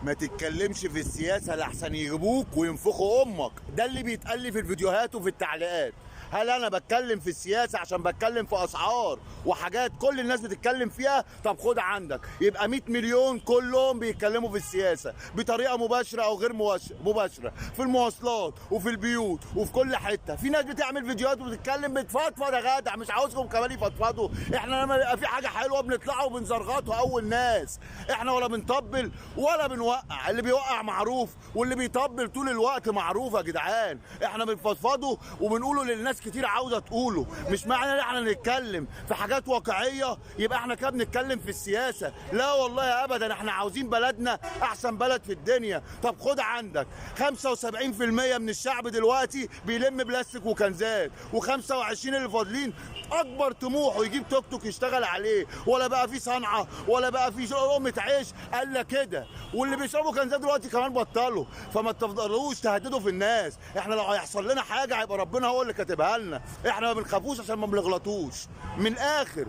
ما تتكلمش في السياسة لحسن يجيبوك وينفخوا امك. ده اللي بيتقال لي في الفيديوهات وفي التعليقات. هل انا بتكلم في السياسة عشان بتكلم في اسعار وحاجات كل الناس بتتكلم فيها؟ طب خد عندك، يبقى 100 مليون كلهم بيتكلموا في السياسة بطريقة مباشرة او غير مباشرة، في المواصلات وفي البيوت وفي كل حتة. في ناس بتعمل فيديوهات وبتتكلم بتفضفض يا جدع، مش عاوزكم كمان يفضفضوا. احنا لما يبقى في حاجة حلوة بنطلعوا وبنزرغطوا اول ناس. احنا ولا بنطبل ولا بنوقع، اللي بيوقع معروف واللي بيطبل طول الوقت معروف يا جدعان. احنا بنفضفضوا وبنقوله للناس كتير عاوزه تقوله. مش معنى ان احنا نتكلم في حاجات واقعية يبقى احنا كده بنتكلم في السياسة، لا والله ابدا. احنا عاوزين بلدنا احسن بلد في الدنيا. طب خد عندك، 75% من الشعب دلوقتي بيلم بلاستيك وكنزات، و25 اللي فاضلين اكبر طموحه يجيب توك توك يشتغل عليه، ولا بقى في صنعه ولا بقى في لقمة عيش الا كده. واللي بيشربوا كنزات دلوقتي كمان بطلوا. فما تفضلوش تهددوا في الناس. احنا لو هيحصل لنا حاجة هيبقى ربنا هو اللي كاتبها لنا. احنا ما بنخافوش عشان ما بنغلطوش. من الاخر